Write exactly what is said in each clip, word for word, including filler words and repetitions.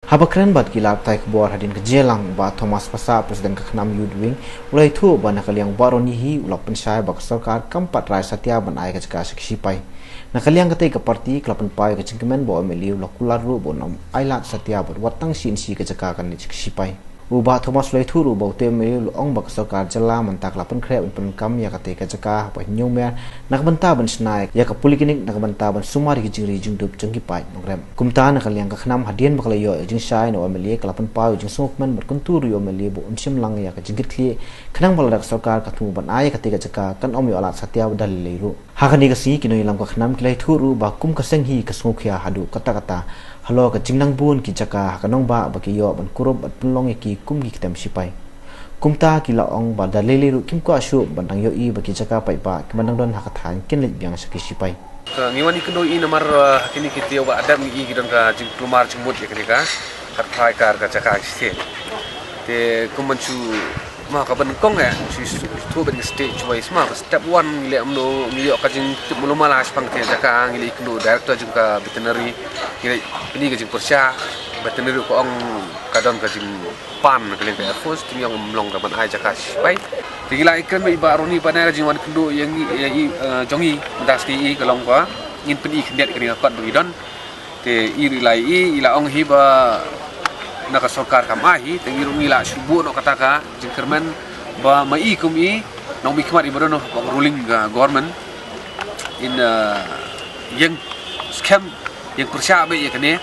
Haba kren bad ki lad pathai khubor hadien ka jingïalang, Bah Thomas Passah, President ka KHNAM Youth Wing, u la ïathuh ba na ka liang Bah Ronnie hi u la pynshai ba ka sorkar kam pat rai satia ban ai ka jaka sha ki shipai. Na ka liang katei ka party ka la pynpaw ïa ka jingkmen ba u MLA u la kular ruh ba un ym ailad satia bad wat tang shi inshi ka jaka kan leit sha ki shipai. U Bah Thomas u la ïathuh ruh ba utei u MLA u la ong ba ka sorkar jylla mynta ka la pynkhreh ban pyndonkam ïa katei ka jaka haba hynñiew mer, na ka bynta ban shna ïa ka polyclinic, na ka bynta ban sumar ïa ki jingri jingdup jong ki paid nongrep. Kumta na ka liang ka KHNAM, hadien ba ka la ïoh ïa ka jingshai na u MLA, ka la pynpaw ïa ka jingsngewkmen bad kyntu ruh ïa u MLA ba un shim lang ïa ka jingkitkhlieh, khnang ba lada ka sorkar ka thmu ban ai ïa katei ka jaka kan ym ïoh ailad satia bad da lei lei ruh. Ha kane ka sngi ki nongïalam ka KHNAM ki la ïathuh ruh ba kum ka seng hi ka sngewkhia haduh katta katta halor ka jingnang bun ki jaka ha ka nongbah ba ki ïoh ban kurup bad pynlong ïa ki kum ki ktem shipai. Kumta ki la ong ba da lei lei ruh kim kwah shuh ban dang ïohi ba ki jaka paidbah kiba dang don ha ka thaiñ kin leit biang sha ki shipai. Ka ngi wan ïakynduh ïa i namar, uh, ha kine ki taïew ba la dep ngi i ki don ka jingkulmar jingmut ïa kane ka, ka trai kar ka jaka shisien. Te kum ban shu, ma, ka ban kong eh, shu, shu, shu bad ngi state shu bai sma, ba step one ngi leh kumno, ngi ïoh ka jingtip malu mala shaphang te jaka, ngi leh kumno director jong ka veterinary, ngi leh pyni ka jingpyrshah, veterinary ka ong ka don ka jingpan ka liang ka Air Force, te ngi ong ym long ka ban ai jaka shipai. Te ngi la ïakren bad i Bah Ronnie Panai ka jingwan kynduh ïa ngi, ïa i, eh, jong i, mynta ka sngi i ka long ba ngin pyni khyndiat kane ka kot ba ngi don. Te i ruh i la ïohi, i la ong hi ba na ka sorkar kam ai hi, te ngi ruh ngi la shu buh noh kata ka jingkyrmen ba ma i kum i nongmihkhmat iba don hapoh ka ruling, uh, government in, uh, ïeng skhem, ïeng pyrshah beit ïa kane.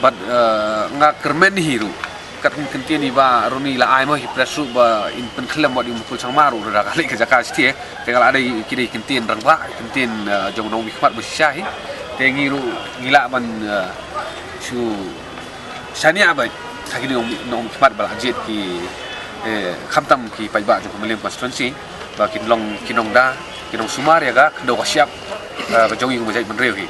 Bad, uh, nga kyrmen hi ruh. Kat kum kyntien i Bah Ronnie la ai mo hi press ruh ba in pynkhlem wat i Mukul Sangma ruh da ka leit ka jaka shisha. Te ka la dei ki dei kyntien rangbah, kyntien, eh, jong nongmihkhmat ba shisha hi. Te ngi ruh ngi lah ban, eh, shu shaniah bad ha ki nong, nongmihkhmat ba la jied ki, eh, khamtam ki paidbah jong ka Mylliem constituency ba kin long ki nongda, ki nongsumar ïa ka khyndew ka shyiap, eh, ka jong i kum ka jaitbynriew hi.